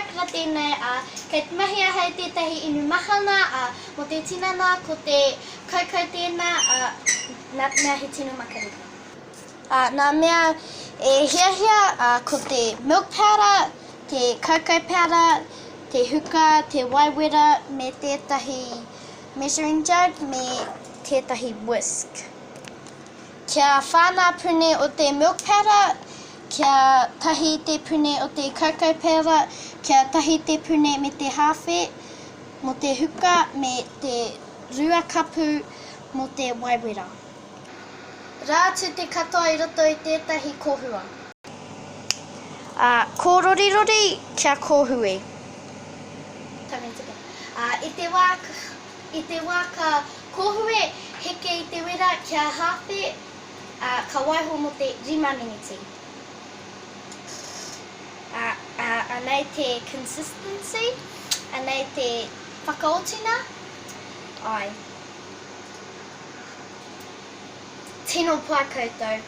kakara tēnei, ā, kei te mahi ahau i tētahi inu mahana, ā, mō te tinana, ko te kaukau tēnā, ā, nā te mea he tino makariri. Ā, nā mea e hiahia, ā, ko te milk powder, te kaukau powder, te huka, te wai wera, me tētahi measuring jug, me tētahi whisk. Kia whānā pune o te milk powder, kia tahi te pune o te cocoa powder, kia tahi te pune me te hāwhe mō te huka me te rua kapu mō te wai wera. Rā atu te katoa i roto i tētahi kōhua. Ā, kōrorirori kia kōhue. Ā, i te wā I te wā ka kōhue, heke i te wera kia hāwhe, ā, ka waiho mō te rima miniti. Ā, ā, anei te consistency, anei te whakaotinga, āe. Tino pai koutou.